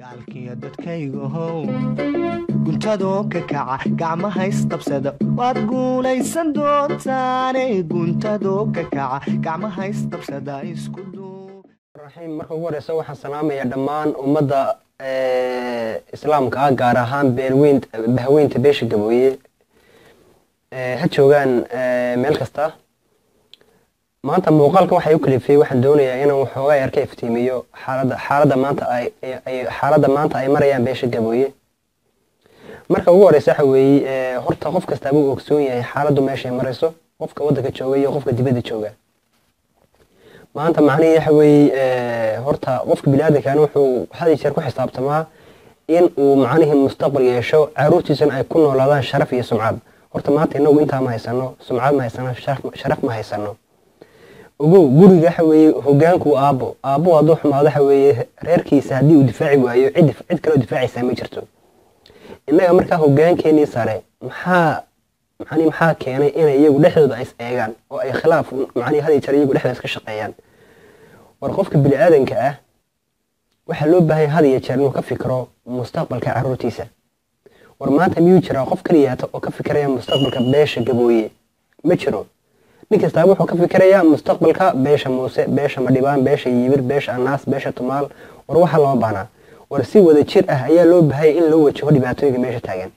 Gacalkiyo dadkaygahow, guntadoo ka kaca, gacmaha isqabsada, waad guulaysan doontaane. Guntadoo ka kaca, gacmaha isqabsada, isku Raxiim. Marka ugu horeysa waxaan salaamayaa dhammaan ummadda islaamka ah, gaar ahaan beelweyn bahweynta beesha Gabooye ha joogaan meel kasta. Maanta muuqaalkan waxay u kalifay, waxaan doonayaa inaan waxoogaa yar ka iftiimiyo xaaladda maanta ay xaaladda maanta ay marayaan beesha Gabooye. Marka ugu horeysa waxa weeye, horta qof kastaaba uu ogsoon yahay xaaladdu meeshay marayso, qofka waddanka jooga iyo qofka dibadda jooga. Maanta macnihii waxa weeye, horta qofka biniaadankan wuxuu had iyo jeer ku xisaabtamaa in uu macnihii mustaqbal yeesho, caruurtiisana ay ku noolaadaan sharaf iyo sumcad. Horta maanta inagu intaa ma haysano, sumcad ma haysano, sharaf ma haysano. Ogow, guriga waxa weeye hogaanku aabbo. Aabbo hadduu xumaado, waxa weeye reerkiisa haddii uu difaaci waayo, cid kaloo difaacaysaa ma jirto. Innaga markaa hogaankeenii sare maxaa macnihi maxaa keenay inay iyagu dhexdooda ay is eegaan oo ay khilaaf macnihi had iyo jeer iyagu dhexdooda iska shaqeeyaan? War qofka bini'aadanka ah waxaa loo baahan yahay had iyo jeer inuu ka fikiro mustaqbalka caruurtiisa. War maanta miyuu jiraa qof kaliyaata oo ka fikiraya mustaqbalka beesha Gabooye? Ma jiro. Nin kastaaba wuxuu ka fikirayaa mustaqbalka beesha Muuse, beesha Madhibaan, beesha Yibir, beesha Anaas, beesha Tumaal. War waxaa lama baahnaa. War si wada jir ah ayaa loo baahaya in loo wajaho dhibaatooyinka meesha taagan.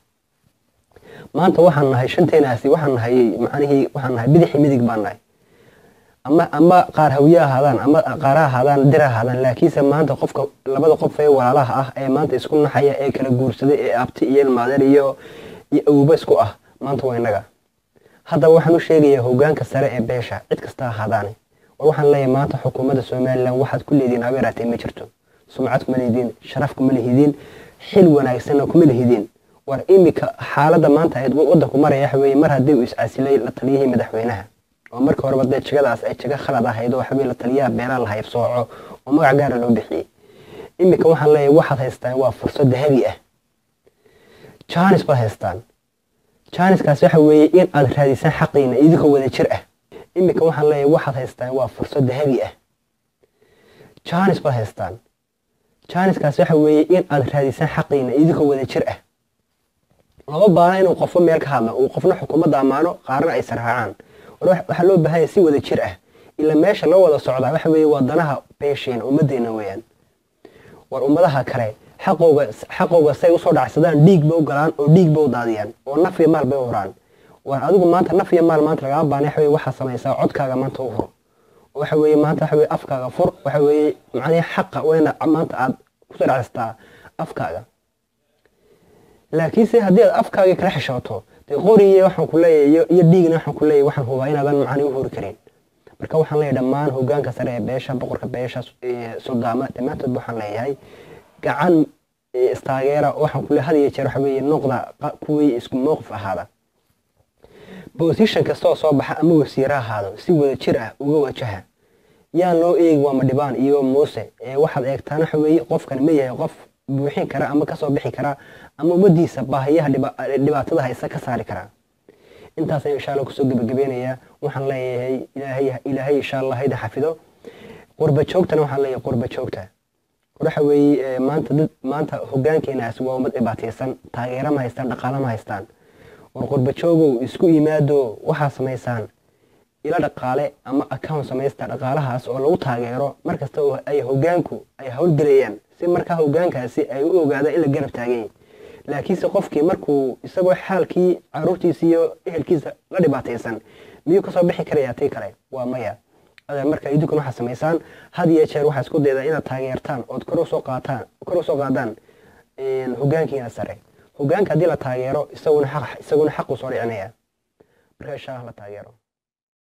Maanta waxaan nahay shanteenaasi, waxaan nahay macnihii waxaan nahay bidixi midig baan nahay, ama qaar Hawiye ahaadaan ama qaar ha ahaadaan Dir ahaadaan, laakiinse maanta qofka labada qof ee walaalaha ah ee maanta isku naxaya ee kala guursaday ee abti iyo ilmaadeer iyo awooba isku ah maanta waa innaga. Haddaba waxaan u sheegayaa hogaanka sare ee beesha, cid kasta ahaadaane, war waxaan leeyahay maanta xukuumadda Somaliland waxaad ku leedihiin habeeraatee ma jirto. Sumcad kuma leedihiin, sharaf kuma lehidin, xil wanaagsanna kuma lehidin. War imika xaaladda maanta ay waddanku maraya waxa weeye, mar haddii uu iscasilay la taliyihii madaxweynaha, oo marka horeba dee jagadaas ay jago khalad ahayd, oo waxa weye la taliyaha beelaha la haybsooco oo magac gaara loo bixiyey. Imika waxaan leeyahay waxaad haystaan waa fursad dahabi ah, jaanis baad haystaan. Jaaniskaas waxa weeye in aad raadisaan xaqiina idinkoo wada jir ah. Imika waxaan leeyahay waxaad haystaan waa fursad dahabi ah, jaanis baad haystaan. Jaaniskaas waxa weeye in aad raadisaan xaqiina idinkoo wada jir ah. Lama baahna inuu qofo meel ka hadlo, uu qofna xukuumadda ammaano, qaarna ay sarraacaan. War waxaa loo baahan yahay si wada jir ah ila meesha loo wada socdaa waxa weeye waa danaha beesheena, ummaddeena weeyaan. War ummadaha kale xaqooga say usoo dhacsadaan dhiig bay u galaan oo dhiig bay u daadiyaan oo naf iyo maal bay u huraan. War adigu maanta naf iyo maal maanta lagama baahna. Waxa weeye waxaa samaysaa codkaaga maanta u hur, waxa weeye maanta waxa weeye afkaaga fur, waxa weeye macnihi xaqa waa inaad maanta aad kusoo dhacsataa afkaaga. Laakiinse haddii aad afkaaga kala xishooto, dee qoriye waxaan ku leeyahay iyo dhiigna waxaan ku leeyahay, waxaan hubaa inaadan macni u huri karin. Marka waxaan leeyahay dhammaan hogaanka sare ee beesha, boqorka beesha, suldaama, dhammaantood waxaan leeyahay gacan istaageera. Waxaan ku leeyahay had iyo jeer waxa weeye noqda kuwii isku mowqif ahaada. Position kasta oo soo baxa ama wasiire ahaado, si wada jir ah uga wajaha. Yaan loo eegi waa Madhibaan iyo Muuse ee waxaad eegtaan waxa weeye qofkan ma yahay qof buuxin kara ama kasoo bixi kara ama ummadiisa baahiyaha dhibaatada haysa ka saari kara. Intaas ayaan insha Allah kusoo gebagabeynayaa. Waxaan leeyahay Ilaahay insha Allah hayda xafido. Qurba joogtana waxaan leeyahay, qurba joogta waxa weeye maanta dad maanta hogaankeenaasi waa ummad dhibaataysan, taageero ma haystaan, dhaqaale ma haystaan. War qurba joogow, isku yimaado, waxaa samaysaan ila dhaqaale ama account samaysta, dhaqaalahaas oo lagu taageero markasta oo ay hogaanku ay howlgelayaan, si markaa hogaankaasi ay u ogaadaan in la garab taagan yahay. Laakiinse qofkii markuu isagoo xaalkii caruurtiisa iyo ehelkiisa la dhibaataysan, miyuu kasoo bixi karayaa tii kale? Waa maya. Adeer, marka idinkuna waxaad samaysaan had iyo jeer waxaa isku daydaa inaad taageertaan ood kor usoo qaataan, kor usoo qaadaan hogaankiina sare. Hogaanka haddii la taageero, isaguna xaq isaguna xaqu soo dhicinaya. Marka insha Allah la taageero.